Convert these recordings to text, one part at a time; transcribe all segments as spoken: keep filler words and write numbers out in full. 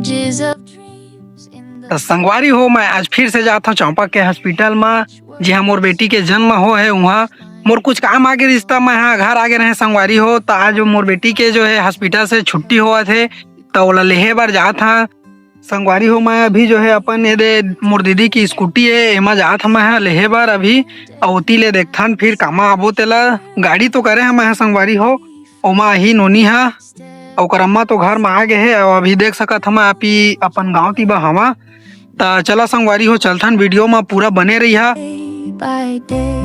Pages of dreams in the त संगवारी हो, मैं आज फिर से जात हव चौपा के हॉस्पिटल म, जिहां मोर बेटी के जन्म होय हे। उहां मोर कुछ काम आगे रिहिस त मैं हा घर आगे रहें संगवारी हो। त आज मोर बेटी के जो हे हॉस्पिटल से छुट्टी होवत हे, त ओला लेहे बर जात हव संगवारी हो। मैं अभी जो हे अपन ये दे मोर दीदी की स्कूटी हे, एमा जात हव मैं हा लेहे बर अभी। अउ ओती ले देखथन फिर कामा आबो तेला। गाड़ी तो करे हव मैं हा संगवारी हो, ओमा आही नोनी हा, अउ ओकर अम्मा तो घर म आ गे हे। अउ अभी देख सकत हव मैं आप ही अपन गांव ती बा हवा। त चला संगवारी हो, चलथन, वीडियो म पूरा बने रहिहा। Day by day.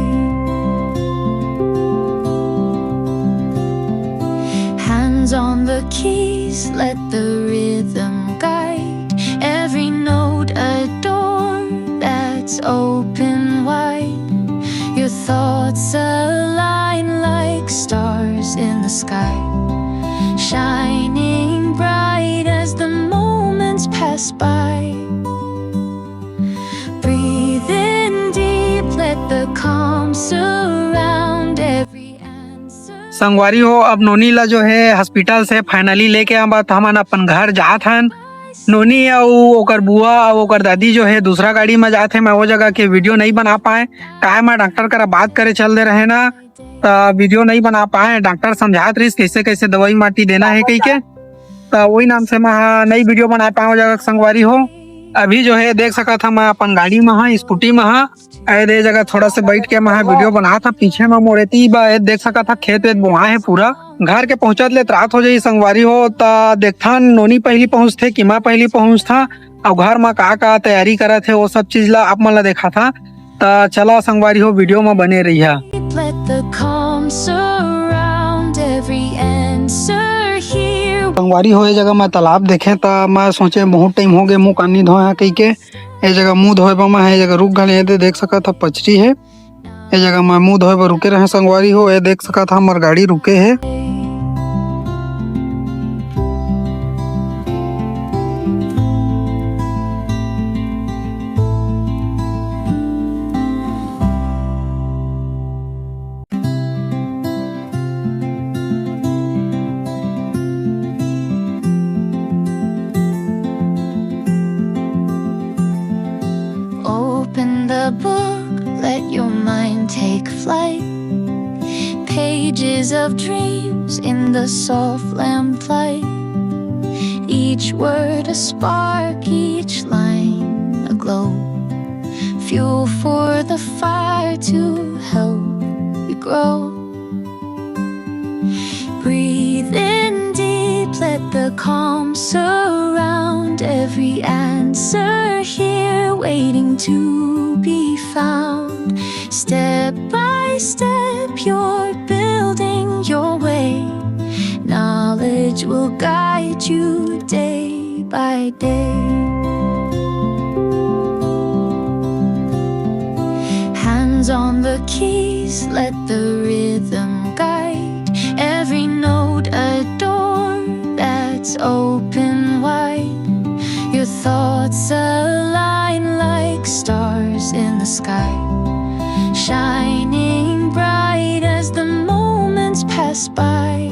Hands on the keys, let the rhythm guide. Every note a door that's open wide. Your thoughts align like stars in the sky, shining bright as the moments pass by. Breathe in deep, let the calm surround every answer. संगवारी हो, अब नोनी ला जो हे hospital से finally लेके आबा, त हमन अपन घर जात हन। नोनी अउ ओकर बुआ अउ ओकर दादी जो हे दूसरा गाड़ी म जात हे। मैं वो जगह के वीडियो नहीं बना पाए, काय मैं डॉक्टर करा बात करे चल दे रहे ना, त वीडियो नहीं बना पाए। डॉक्टर समझात रहिस कैसे कैसे दवाई माटी देना हे कहिके, त वही नाम से मैं हा नई वीडियो बना पाए वो जगह संगवारी हो। अभी जो हे देख सकत हव मैं अपन गाड़ी म हा, स्कूटी म हा, ए दे जगह थोड़ा से बैठ के मैं हा वीडियो बनात हव। पीछे म मोर एती बा, ए देख सकत हव खेत वेत बोआए हे पूरा। घर के पहुंचत ले त रात हो जाही संगवारी हो, त देखथन नोनी पहिली पहुंचथे कि मैं पहिली पहुंचथव, अउ घर म का का तैयारी करत हे वो सब चीज ला आप मन ला देखाथव। त चला संगवारी हो, वीडियो म बने रहिहा। Let the calm surround every answer here. संगवारी हो, ये जगह मैं तालाब देखें त मैं सोचे बहुत टाइम हो गे मुंह कान नहीं धोए हव कहिके। ये जगह मुंह धोए बर मैं हा ये जगह रुक घले, ये दे देख सकत हव पचरी हे। ये जगह मैं मुंह धोए बर रुके रहें संगवारी हो, ये देख सकत हव हमर गाड़ी रुके हे। Open the book, let your mind take flight. Pages of dreams in the soft lamplight. Each word a spark, each line a glow. Fuel for the fire to help you grow. Breathe in deep, let the calm surround every answer here waiting to be found. Step by step, you're building your way. Knowledge will guide you day by day. Hands on the keys, let the rhythm guide. Every note a door that's open wide. Your thoughts align like stars in the sky, shining bright as the moments pass by.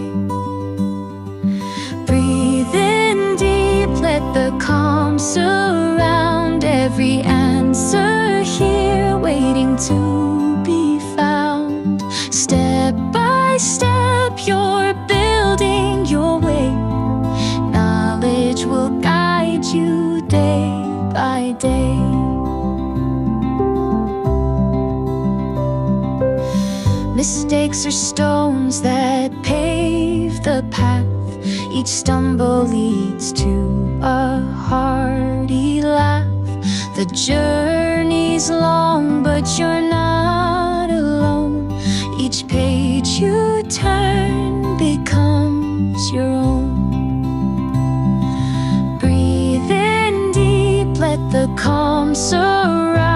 Breathe in deep, let the calm surround every answer here waiting to be found. Step by step, you're building your way. Knowledge will guide you day by day. Mistakes are stones that pave the path. Each stumble leads to a hearty laugh. The journey's long, but you're not alone. Each page you turn becomes your own. Breathe in deep, let the calm surround.